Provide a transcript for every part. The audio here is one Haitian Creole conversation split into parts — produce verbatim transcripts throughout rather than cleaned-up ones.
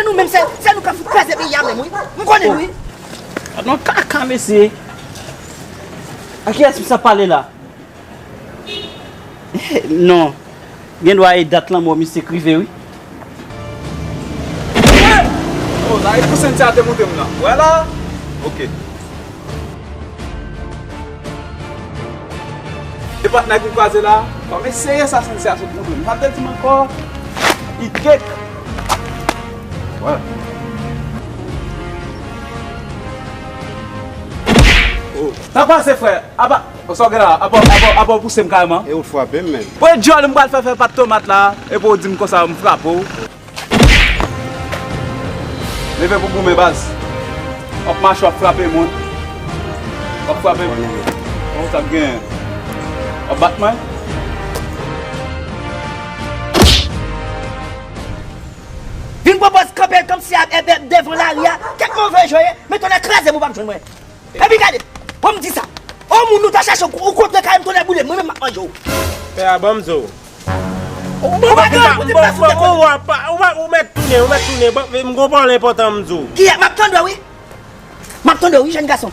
Nou menm, se, se nou k ap fout kraze peyi a menm, wi. M konnen, wi. Nan kaka, mesye. A kiyès misye ap pale la? Non. Gen dwa e dat lanmò misye k rive, wi. Oh, la e pou Cynthia te montre m nan. Wè la? Ok. E patnè ki kwaze la, kòm eseye sa Cynthia sot montre m. Sa te di m ankò, i kèk. Wè. Oh. Sa k pase, frè? Apa, sa w gen la? Apa, apa, apa w pouse m kareman? E ou t frape m menm. Pran dyòl m pral fè fè pat tomat la, epi w di m konsa m frape w. Leve pou goumen, baz. W ap mache, w ap frape moun. W ap frape m. Bon, sa k genyen? W ap bat mwen? Vin pran pòz kanpe kòmsi a, e, de-, devan lari a. Kèk move jan w ye, men tonnè kraze m, ou p ap jwenn mwen. Epi gade, bon m di sa. O moun ou ta chache ou kontre kay m, tonnè boule m, mwen menm m ap manje w. Pè a ban m zo. Ou pa gen pou di m pa fout dekonnen. Ou mèt tounen, ou mèt tounen. M gon pawòl enpòtan m di w. Kiyès? M ap tande w, wi. M ap tande w, wi, jèn gason.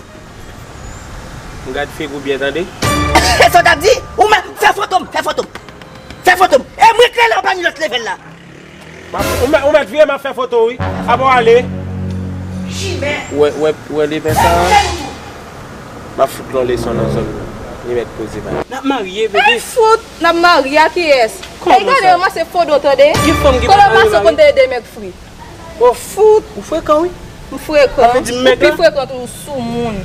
M gad figi w byen tande. E sa w t ap di? Ou mèt fè foto m, fè foto m. Fè foto m. E m ret la anba lòt level la. M ap, ou mèt, ou mèt vire, m ap fè foto, wi. Apa w ale? Chimè. Ou wè, ou wè, ou wè lepè sa a? M ap fout l yon leson nan zòn nan. Li mèt poze pa. N ap marye, bebe. Ay, fout, n ap marye a kiyès? Kòman sa? Ey, gade, ranmase fodo, tande. Ki fanm ki pa marye, mari? Kote w pase w konn te ede mèg fri. O fout, ou frekan, wi. M frekan. Sa vle di m mèg la? Ou pi frekan tou, soumoun.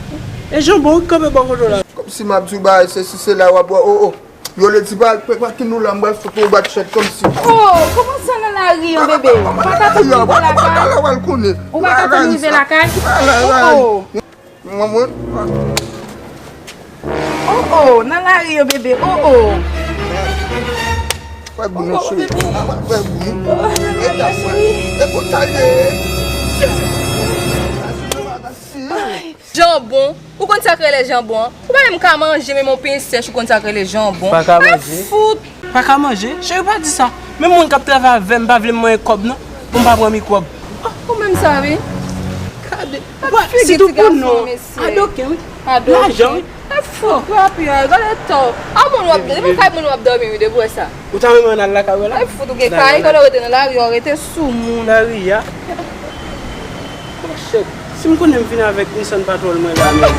E janbon, wi, k kanpe bò kote w la. Kòmsi m ap di w bagay, se si se la w ap wè, o, o. Yo lè di pa al pran ki nou la, m pral fout yon bat chèt kòmsi. Oh, kòman sa nan lari an, bebe? Ou pa ka tann rive lakay? Ou pa ka tann rive lakay? Oh, oh. Oh, oh, nan lari an, bebe. Oh, oh. Fè boun nan cheri. Fè boun. E ta fè. E pou ta ye. Janbon. Ou konn sa k rele janbon an? Ou pa menm ka manje, menm yon pen sèch, ou konn sa k rele janbon. Pa ka manje. Ay, fout! Pa ka manje? Cheri, pa di sa. Menm moun k ap travay avè m pa vle m manyen kòb, non. Pou m pa pran mikwòb. Ah, ou menm sa, wi. Gade. Sitou pou nou. Adoken, wi. Adoken. Lajan, wi. Ay, fout, papi, ay, gade tan. A moun w ap, depi kay moun w ap dòmi, wi, depi w wè sa. Ou ta renmen ann al lakay ou la? Ay, fout, ou gen kay, kote w rete nan lari, w rete sou moun. Lari a? Oh, shit. Si m konnen m vin avèk Nissan Patrol mwen la, men.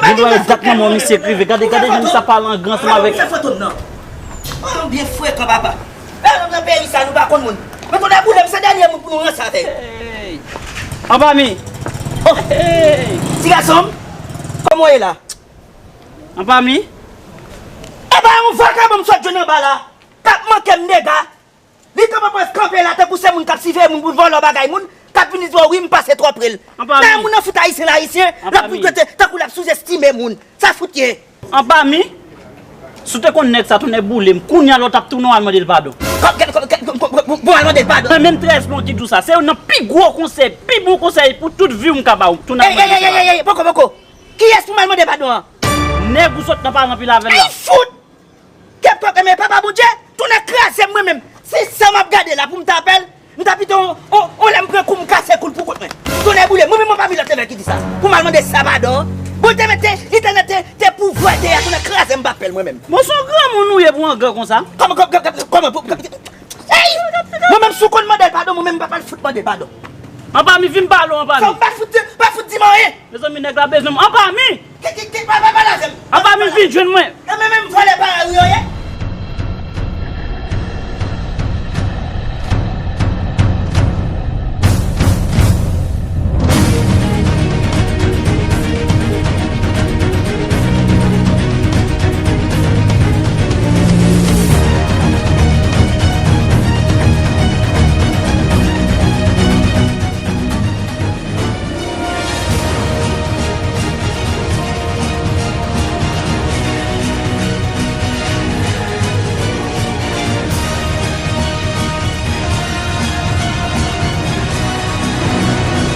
Gen dwa e dat manman misye k rive. Gade, gade jan misye ap pale an gran ansanm avèk. Fè foto m nan. Oh, nou byen frekan, papa. Pè, nou nan peyi sa, nou pa konn moun. Men tonnè boule m, se dènye moun pou nou ranse avè l. Anba mi. Oh. Ti gason m, kòman w ye la? Anba mi. E pa yon vakabon m sot jwenn anba la. K ap manke m dega. Li kanpe pwès kanpe la tankou se moun k ap siveye moun pou l vòlò bagay moun, k ap vin di w wi m pase twò pre l. Anba mi. Nan moun nan fout ayisyen la ayisyen, l ap vin trete tankou l ap souzestime moun. Sa fout ye? Anba mi. Si w te konn nèg sa, tonnè boule m. Kounye a lè w t ap tounen w al mande l padon. Kòm, kòm, kòm, kòm, kòm, kòm, kòm, pou w al mande l padon? Mwen menm trèz milyon ki di w sa. Se youn nan pi gwo konsèy, pi bon konsèy pou tout vi w m ka ba w. Tounen al mande l padon. Ey, ey, ey, ey, ey, poko, poko. Kiyès pou m al mande padon an? Nèg ou sot nan pa ranpil avè l la. Ay, fout! Kèt kòk, men papa Bondye, tonnè kraze m mwen menm. Se sa m ap gade la pou m ta pè l, m ta pito on, on, on lè m pran kou m kase kou l pou kont mwen. Tonnè boule, mwen menm mwen pami lòt leve ki di sa. Pou m al mande sa padon. Bon, te mete, li te mete, te pouvwa te a, tonnè kraze m pa pè l mwen menm. Bon, se yon granmoun ou ye pou w angran konsa? Kòman, kòman, kòman, kòman, pou, ey! Mwen menm si w konn mande l padon, mwen menm m pa pral fout mande padon. Anba mi, vin pale w anba mi. Sa w pa fout, pa fout di m anyen. Mezanmi, nèg la bezwen m. Anba mi! Ki, ki, ki, pa, pa, pa lage m. Anba mi, vin jwenn mwen. E men, menm vòlè pa ri yo ye.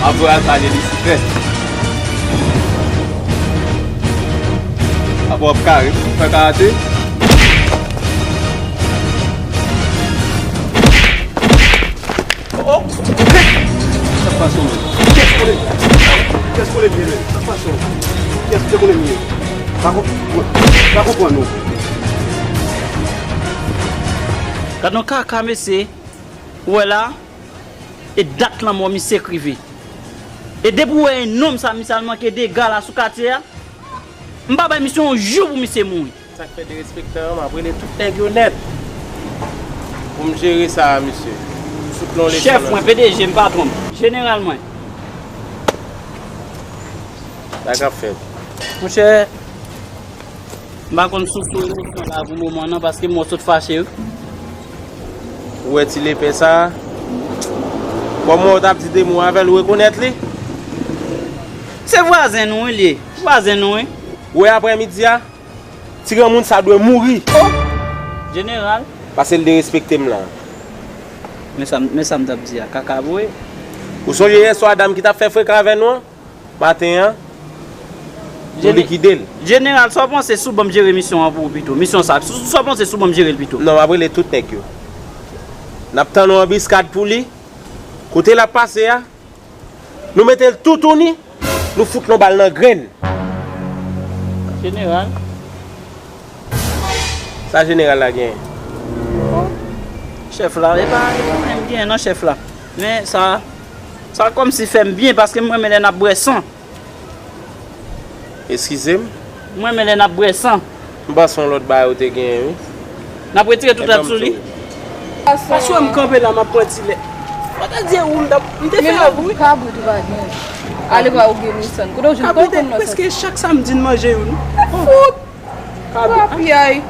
Apre w al pale Lisifè. Apre w ap kare, fè karate. Oh, oh. Premye men, sa k pase w? Kiyès ou te konnen m ye? Pa konp-, pa konprann ou. Gad yon kaka, mesye. Ou wè la, e dat lanmò misye k rive. E depi w wè yon nonm sa, misye al manke dega la sou katye a, m pa bay misye yon jou pou misye mouri. Sa k fè derespektan an, m ap rele tout nèg yo nèt pou m jere sa a, mesye. Sou plan letan. Chèf mwen, P D G m, patwon m, jeneral mwen. Sa k ap fèt? Monchè, m pa konn si w sou emosyon la pou moman nan, paske m wè w sot fache, wi. Ou wè ti lepè sa a? Bon, mwen, ou t ap di de mo avè l, ou rekonèt li? Se vwazen nou, wi, li ye. Vwazen nou, wi. Ou wè aprèmidi a? Ti granmoun sa dwe mouri. Oh! Jeneral. Paske l derespekte m la. Men sa, men sa m t ap di a, kaka vre. Ou sonje yèswa dam ki t ap fè frekan avè nou an? Maten an, nou likide l. Jeneral, sa w panse si w ban m jere misyon an pou ou pito? Misyon sa, sa w panse si w ban m jere l pito? Non, m ap rele tout nèg yo. N ap tann yon anbiskad pou li. Kote l ap pase a, nou mete l toutouni, nou fout l yon bal nan grenn. Jeneral. Sa jeneral la genyen? Chèf la, e pa, e pa anyen m genyen non, chèf la. Men sa, sa kòmsi fè m byen, paske m renmen lè n ap bwè san. Eskize m? M renmen lè n ap bwè san. M panse yon lòt bagay ou te genyen, wi. N ap retire tout rad sou li. Paske m kanpe la, m ap pran ti lè. Mwen ta di e ou m t ap, m te fè avou, wi. Kabrit ou pa gen. Ale pa ou gen Wilson. Kote ou jwenn, kote ou konn wè sa? Prèske chak samdi n manje youn. Fout! Kabrit. Papiyay.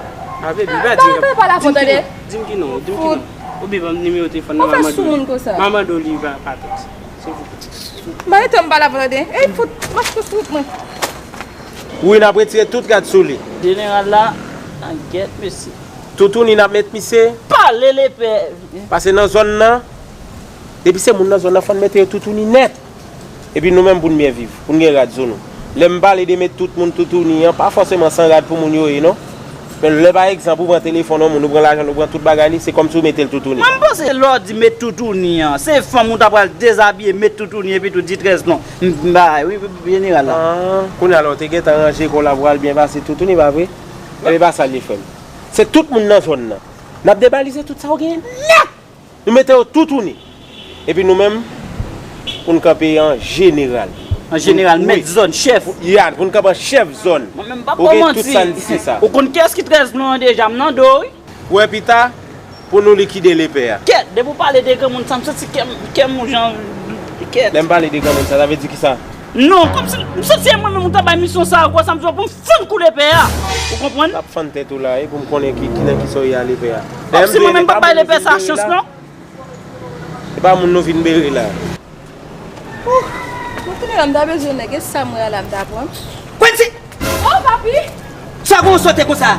Ave, li pa di. Ba, ba, ba, la fò tande. Di m ki non, di m ki non. Oubyen ban m nimewo telefòn nan, m a mande w li. Ou fè sou moun konsa. M a mande w li pa, pa tèks. Silvouplè. Ba, etan m pale avè w tande. Ey, fout, mache sou wout mwen. Wi, n ap retire tout rad sou li. Jeneral la, nan gèt, mesye. Toutouni n ap met misye. Pale lepè. Pase nan zòn nan. Depi se moun nan zòn nan, fò n mete yo toutouni nèt. Epi nou menm pou n byen viv, pou n gen rad sou nou. Lè m pale de met tout moun toutouni an, pa fòseman san rad pou moun yo ye, non. Men lè, pa egzanp, ou pran telefòn yon moun, ou pran lajan l, ou pran tout bagay li, se kòmsi w mete l toutouni. Mwen, m panse lè w di met toutouni an, se fanm ou ta pral dezabiye, met toutouni, epi tou di trèz non. M, m bay, wi, wi, jeneral la. Ah, kounye a la, w te gentan ranje kò w la pou w al byen pase toutouni, pa vre? Ebyen, pa sa l ye, frè m. Se tout moun nan zòn nan. N ap debalize tout sa w genyen nèt! Nou mete yo toutouni. Epi nou menm, pou n kanpe an jeneral. An jeneral, wi. Mèt zòn, chèf. Ya, pou n kanpe an chèf zòn. Mwen menm, m p ap ba w manti. Ou konn kiyès ki trèz non an deja, m nan do, wi. Ou wè pita, pou nou likide lepè a. Kèt, depi w pale de granmoun sa, m santi kè m, kè m yon jan, kèt. Lè m pale de granmoun sa, sa vle di kisa? Non, kòmsi, m santi se mwen menm ou ta bay misyon sa a, ou kwè sa m di w pou m fann kou lepè a. Ou konprann? M ap fann tèt ou la, e pou m konnen ki, ki nan kisa w ye a lepè a. Kòmsi mwen menm m p ap bay lepè sa chans, non. Se pa moun nou vin bere la. Ouh, mwen konnen la m ta bezwen nèg, e sa m wè a la m ta pran. Quincy! Oh, papi! Sa gon sote konsa?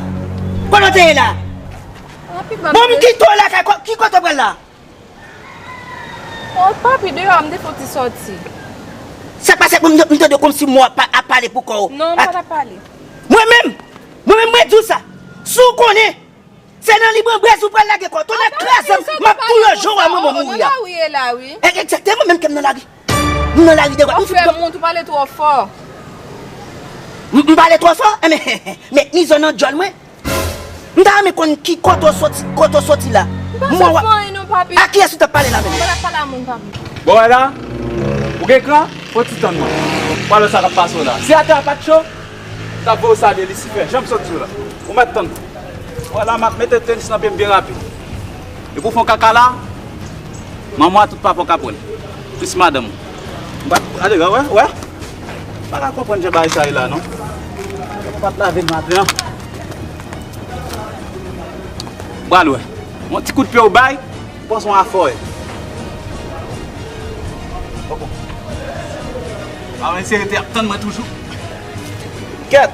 Kote w te ye la? Papi, m ap... Bon, m kite w lakay, ki kote w pral la? Oh, papi, deyò a m te fè yon ti sòti. Sa k pase pou m, m tande w kòmsi mò ap, ap pale pou kò w? Non, m pa t ap pale. Mwen menm, mwen menm mwen di w sa. Si w konnen, se nan libranbrez ou pral lage kò w. Tonnè kraze m, m ap touye w jan w wè manman w mouri a. Ou nan lari la, wi. E, egzakteman, menm ke m nan lari. M nan lari devan. Ou fè mont, ou pale twò fò. M, m pale twò fò? Enben, met mizò nan djòl mwen. M ta renmen konn ki kote w soti, kote w soti la. M pa sot fè anyen non, papi. A kiyès ou t ap pale la menm? M pa t ap pale a moun, papi. Bon, wè la, ou gen kran? Fò w ti tann mwen. Ou pa wè sa k ap pase w la. Si atè a pa t cho, m t ap voye w salye Lisifè. Jan m sot di w la. Ou mèt tann mwen. Wè la, m ap mete tenis nan pye m byen rapid. Epi w fè yon kaka la, manman w ak tout papa w ka pran l. Plis madanm ou. M pa, gade, wè, wè. M pa ka konprann jan bagay sa ye la, non. Ou pa t lave l maten an. Pral wè. Yon ti kout pye w bay, ou panse yon afè w ye. Bon. A, misye rete ap tann mwen toujou. Kèt!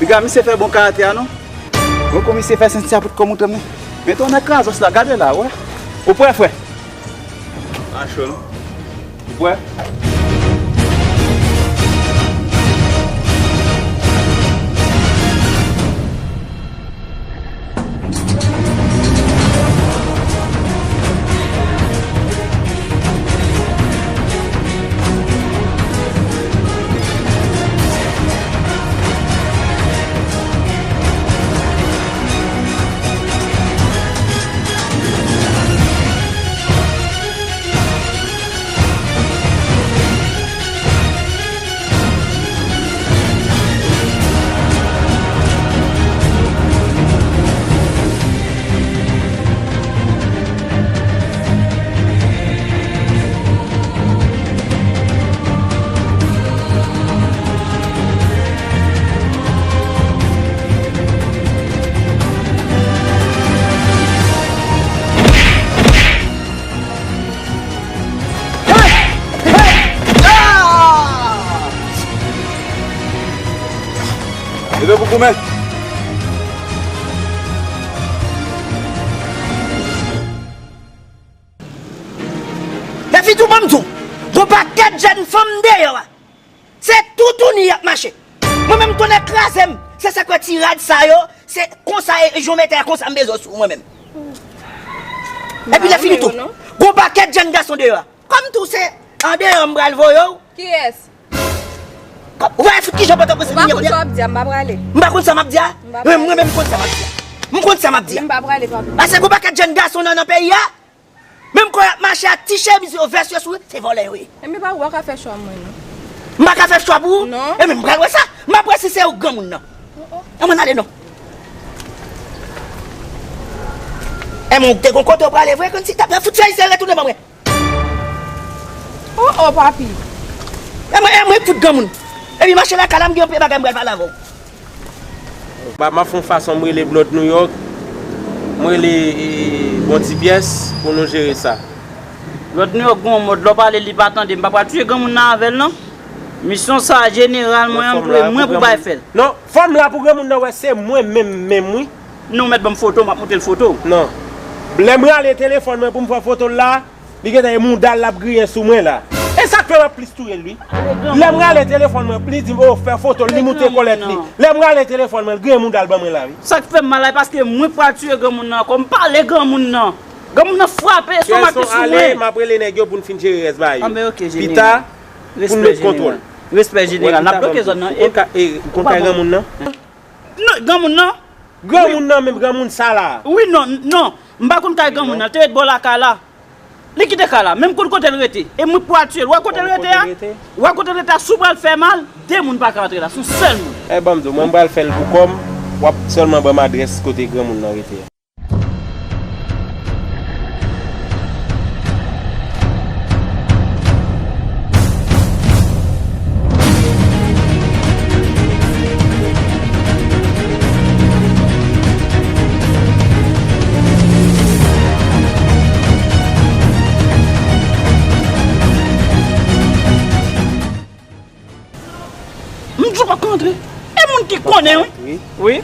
Piga misye fè bon karate a, non. Bon, kòman misye fè senti a potko montre m li. Men tonnè krazòs la, gade la, wè. Ou prè, frè? A cho, non. Ou prè? Pou goumen. Lèfini tou, ban m di w, gon pakèt jèn fanm deyò a. Se toutouni y ap mache. Mwen menm, tonnè kraze m, se sa k fè ti rad sa yo, se konsa e, e jan w mete a konsa m bezwen sou mwen menm. Epi lèfini tou, gon pakèt jèn gason deyò a. Kòm tou se andeyò m pral voye w. Kiyès? Kòm, ou wè fout kijan Pòtoprens vini kounye a? M pa konn sa w ap di a, m pa prale. M pa konn sa m ap di a? M pa prale. Mwen menm m konn sa m ap di a. M konn sa m ap di a. M pa prale, papi. Paske gon pakèt jèn gason nan, nan peyi a. Menm kan y ap mache ak ti chemiz yo, vès yo sou yo, se vòlè yo ye. Enben pa ou, ou pa ka fè chwa mwen non. M pa ka fè chwa pou ou? Non. Enben m pral wè sa. M ap wè si se ou k granmoun nan. Ann ale non. Enben ou te gon kote ou prale vre, konn si t ap fout fè Ayisyen retounen ban mwen. Oh oh, papi. E mwen, e mwen fout granmoun. Epi mache lakay la, m gen yon pye bagay m pral pale avè w. Ba, m ap fè yon fason, m rele Blood New York. M rele, e, bon ti pyès pou nou jere sa. Blood New York gon mòd, lè w pale li pa tande, m pa pral tiye granmoun nan avè l non. Misyon sa a jeneral mwen an, mwen pou bay fè l. Non, fò m la pou granmoun nan wè se mwen menm menm wi. Non, ou mèt ban m foto, m ap montre l foto. Non. Lè m rale telefòn mwen pou m fè foto l la, li gentan e mouda l l ap griyen sou mwen la. E sa k fè m ap plis touye l wi. Lè m rale telefòn mwen, li di m, o, fè foto l, li montre kòlèt li. Lè m rale telefòn mwen, l griyen mouda l ban mwen la wi. Sa k fè m mal la, e paske mwen pral tiye granmoun nan ankò, m pale granmoun nan. Granmoun nan frape, estomak li sou mwen. M ap rele nèg yo pou n fin jere rès bagay yo. Anben, ok, jeneral. Pita, pou n met kontwòl. Respè jeneral. N ap bloke zòn nan. Ou konn kay granmoun nan? Non, granmoun nan? Granmoun nan menm, granmoun sa la. Wi, non, non. M pa konn kay granmoun nan. L te ret bò lakay la. Li kite kay la. Men m konn kote l rete. E mwen pral tiye l. Ou wè kote l rete a? Ou wè kote l rete a? Si w pral fè mal, de moun pa ka antre la. Se yon sèl moun. E ban m di w, mwen m pral fè l pou kò m. W ap sèlman ban m adrès kote granmoun nan rete a. M di w pa ka antre. E moun ki konnen, wi. Wi.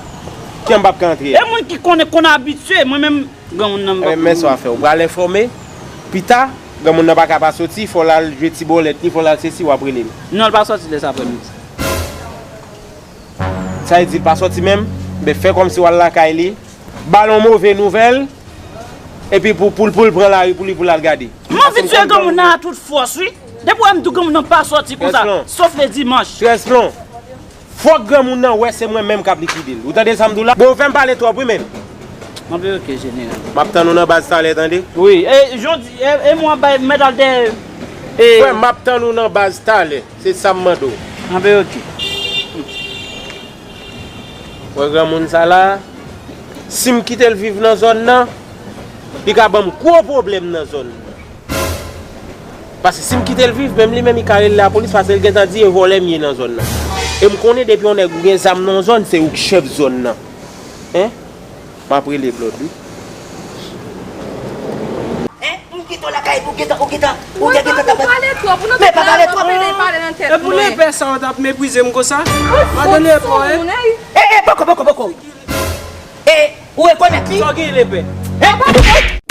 Kiyè m p ap ka antre a? E moun ki konnen, konn abitye, mwen menm, granmoun nan m p ap. Ebyen, men sa w a fè. Ou pral enfòme. Pita, granmoun nan pa ka pa soti, fò l al jwe ti bòlèt li, fò l al sesi, w ap rele l. Non, l pa soti lè sa aprèmidi. Sa vle di l pa soti menm? Ben, fè kòmsi w al lakay li. Ba l yon move nouvèl, epi pou, pou, pou l pran lari pou li, pou l al gade. M anvi tiye granmoun nan a tout fòs, wi. Depi w wè m di w granmoun nan pa sòti konsa, sof le dimanch. Trèz plon. Fòk granmoun nan wè se mwen menm k ap likide l. Ou tande sa m di w la? Bon, ou fè m pale twòp, wi, menn. Anben, ok, jeneral. M ap tann ou nan baz talè, tande? Wi, e, jodi, e, e mwen bay mèt al dèyè, e. Frè, m ap tann ou nan baz talè. Se sa m mande w. Anben, ok. Wè granmoun sa la, si m kite l viv nan zòn nan, li ka ban m gwo pwoblèm nan zòn nan. Paske si m kite l viv, menm li menm, li ka rele lapolis, paske l gentan di e vòlè m ye nan zòn nan. E m konnen depi yon nèg ou gen zam nan yon zòn, se ou k chèf zòn nan. Hein? M ap rele Blòd, wi. Hein? M kite w lakay, ou gentan, ou gentan, ou gentan, gentan. Ou pale twòp, ou nan tout la, w ap pale, pale nan tèt mwen. E pou lepè sa w t ap meprize m konsa? Madan lepè, hein? E, e, poko, poko, poko. E, ou rekonèt li? Sa w gen lepè? Hein?